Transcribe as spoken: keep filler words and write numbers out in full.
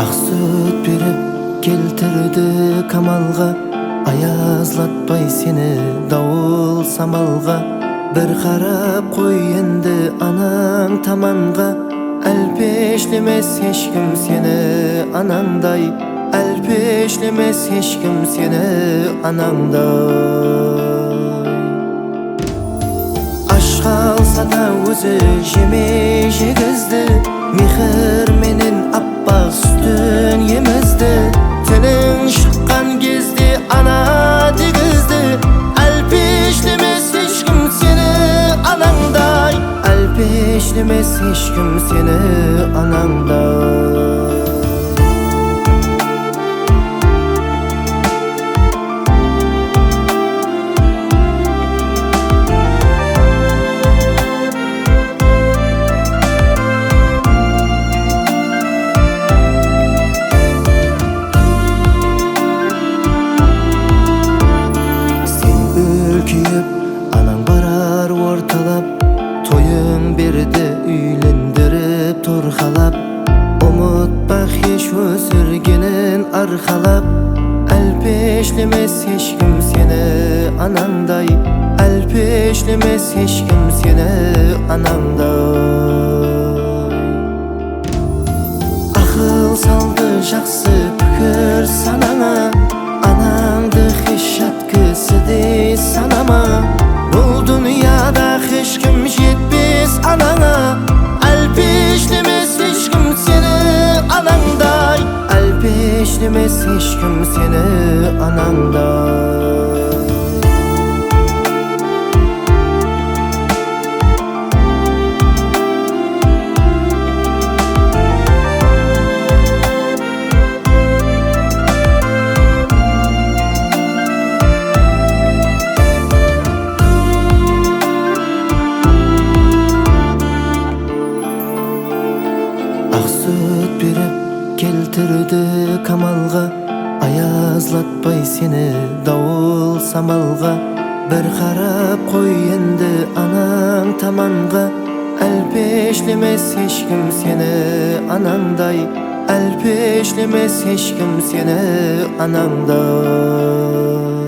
Aq sút berip keltirdi kamalǵa, ayazlatpay seni dawıl samalǵa. Bir qarap qoy endi anań tamanǵa, álpeshlemes hesh kim seni anańday, álpeshlemes hesh kim seni anańday. Ash qalsa da ózi jemey jegizdi, mehir menen appaq sútin emizdi. Tiliń shıqqan gezde ana degizdi, álpeshlemes hesh kim seni anańday, álpeshlemes hesh kim seni anańday. Sen úlkeyip, anań barar ortalap, toyıń berdi úylendirip torqalap. Umıtpa hesh ósirgenin arqalap, álpeshlemes hesh kim seni anańday, álpeshlemes hesh kim seni anańday. Aqıl saldı jaqsı pikir sanańa, anańdı hesh jat kisidey sanama. Bul dúnyada hesh kim jetpes anańa, álpeshlemes hesh kim seni anańday, álpeshlemes hesh kim seni anańday. Aq sút berip keltirdi kamalǵa, ayazlatpay seni dawıl samalǵa. Bir qarap qoy endi anań tamanǵa, álpeshlemes hesh kim seni anańday, álpeshlemes hesh kim seni anańday.